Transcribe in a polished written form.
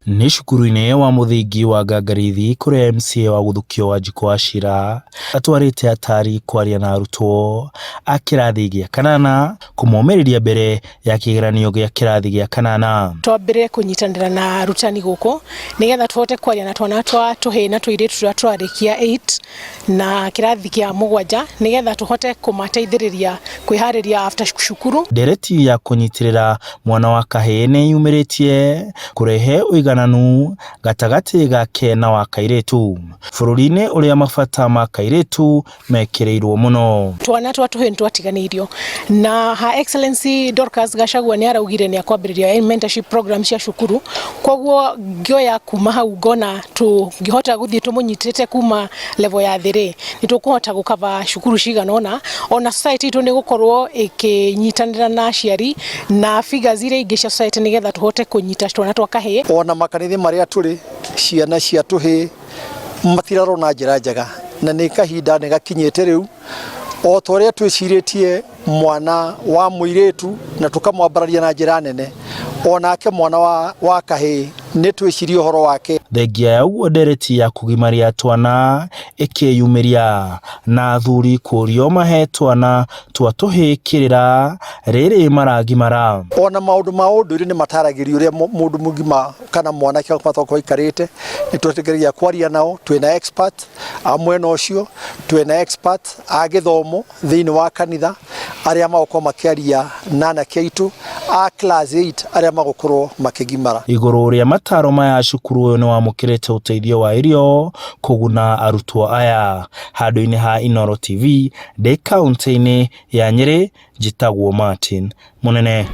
Nĩ cukuru-inĩ wa mũthingi wa Ngangarithi kũrĩa MCA wa Gũthukio Wanjikũ Wachira atwarĩte atari kwaria na arutwo a kĩrathi gĩa kanana kũmomĩrĩria mbere ya kĩgeranio gĩa kĩrathi gĩa kanana. Twambĩrĩre kũnyitanĩra na arutani gũkũ nĩgetha tũhote kwaria na twana twa tũhĩĩ na tũirĩtu tũrĩa tũrarĩkia 8 na kĩrathi kĩa mũgwanja nĩgetha tũhote kũmateithĩrĩria kwĩharĩria after cukuru. Ndereti ya kũnyitĩrĩra mwana wa kahĩĩ nĩ yumĩrĩtie kũrehe ũigananu gatagatĩ gake na wa kairĩtu bũrũri-inĩ ũrĩa mabata ma kairĩtu mekĩrĩirwo mũno. Twana twa tũhĩĩ nĩ twatiganĩirio na Her Excellency Dorcas Gachagua nĩ araugire nĩ akwambĩrĩria mentorship program cia cukuru, koguo ngĩoya kuma hau ngona tũngĩhota gũthiĩ tũmũnyitĩte kuma level ya thĩ rĩ, nĩ tũkũhota gũ cover cukuru cigana ũna, ona society itũ nĩ ĩgũkorwo ĩkĩnyitanĩra na aciari na figures iria ingĩ cia society nĩgetha tũhote kũnyita twana twa kahĩĩ. Ona makanitha marĩa tũrĩ ciana cia tũhĩĩ matirarwo na njĩra njega na nĩ kahinda nĩ gakinyĩte rĩu o ta ũrĩa twĩcirĩtie mwana wa mũirĩtu na tũkamwambararia na njĩra nene onake mwana wa, wa kahĩĩ nĩ twĩcirie ũhoro wake. Thengia ya ũguo ndereti ya kũgimaria twana ĩkĩyumĩria na athuri kũrio mahe twana twa tũhĩĩ kĩrĩra rĩrĩ maragimara. Ona maũndũ ma ũndũire nĩ mataragĩrio ũrĩa mũndũ mũgima kana mwanake abatara gũkorwo aikarĩte. Nĩ tũgeragia kwaria nao, twĩna expert a mwena ũcio, twĩna expert a gĩthomo thĩinĩ wa kanitha arĩa magũkorwo makĩaria na anake aitũ a class 8 arĩa magũkorwo makĩgimara. Igũrũ rĩa mataro maya cukuru ũyũ nĩwamũkĩrĩte ũteithio wa irio kũguna arutwo aya. Handũ-inĩ ha Inooro TV ndĩ kauntĩ-inĩ ya Nyĩrĩ, njĩtagwo Martin Mũnene.